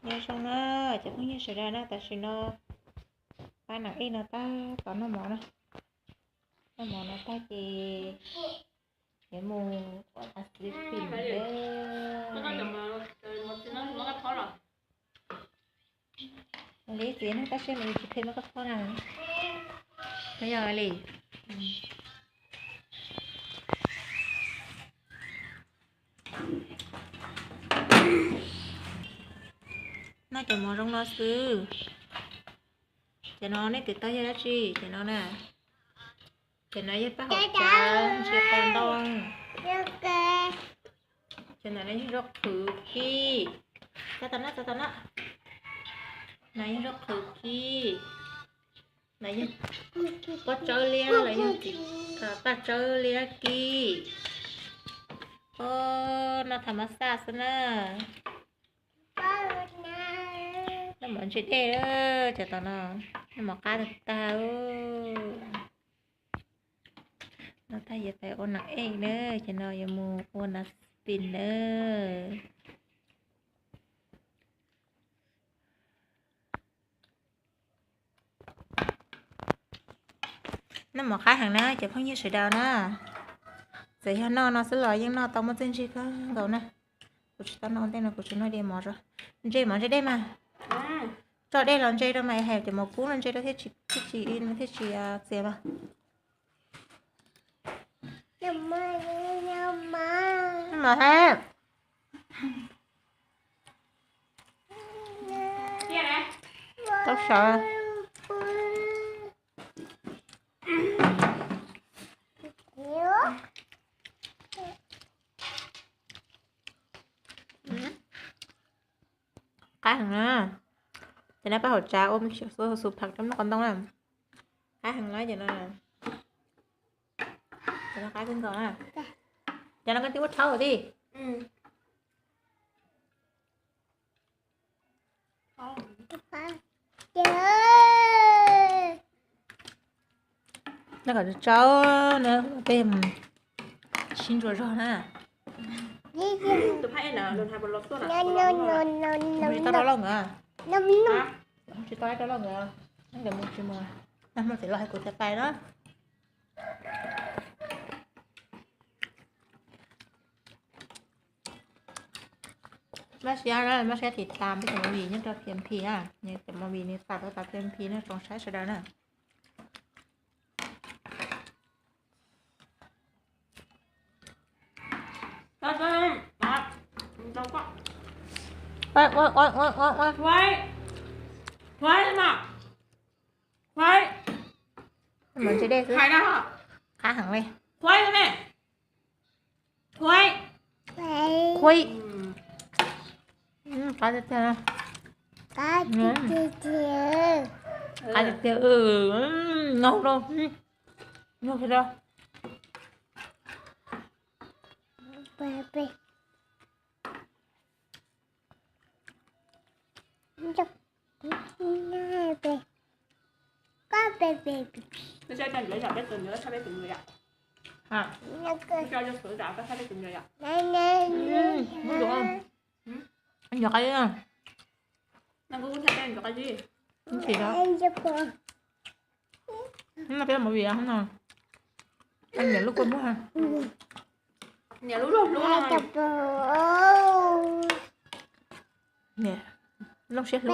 Nyob zoo na, cov phooj ywg sawv daws na, tam sim no pab Nas Ej no tab tom noj mov na. Noj mov no tag ces yuav mus ua xwb pim. Li txiv neej tab sis mas yus tsis phem mab koj phob na. Yog li. Noj cov mov zoo no xwb. Cov no nej twb tau yog dab tsi? Cov no na, cov no yog paj hauv tsav ntsia tau ntoo. Cov ntawm no yog zaub qhwv kib. Txav tau na, txav tau na. No yog zaub qhwv kib. No yog pob tsawb liab los yog paj tsawb liab kib. Noj tham mas xaj xwb na. Noj mov ntse dej, cov tom no noj mov qab tag. No tag yuav pais ua Nas Ej na, ces no yuav mus ua Nas Pin na. Noj mov qab heev na cov phooj ywg sawv daws na. Txawm yog noj no xwb los yeej noj tau muaj txiaj ntsig kawg nkaus na. Kuv tsis tau noj ua ntej no, kuv tsis noj dej mov. Ntse mov ntse dej mas. Tso dej los ntse rau mas, hais cov mov kub no ntse rau thiaj tsis, thiaj tsis, thiaj tsis txias mas. Mas he. Tau sawv. Qab heev na. Ces no paj hauv tsav ua xu pham rau noj qos ntoo na. Qab heev na ces no. Ces no qab kawg nkaus na. Ces no koj twb muab rhaub tij. No kom tsau na, peb sib ntsuas zog na. Tsis tau rau lauj nkawd, nkawd mus tsis mus, nag hmo txawm los hais kuv tias pais na. Maj siab, maj siab tiv tas peb cov movie nyob rau P M P na, cov movie nws tawm rau tom P M P no tsoom saib sawv daws na. Qab heev li. Qab tiag tiag, qab tiag tiag, no no. Ncuav qab zib. No peb mus vim no, niam lub kua muag, niam lub lub lub, niam lub siab hlub.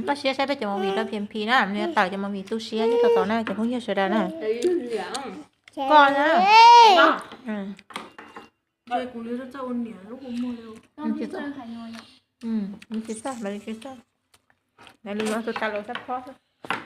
Koj siab saib peb cov movie rau P M P na, nws tawm cov movie tu siab nyob rau tod na cov phooj ywg sawv daws na. Koj na. Nws tsis txawj, nws tsis txawj, nws tsis txawj. Nws lus tus tas lus sab phob xwb.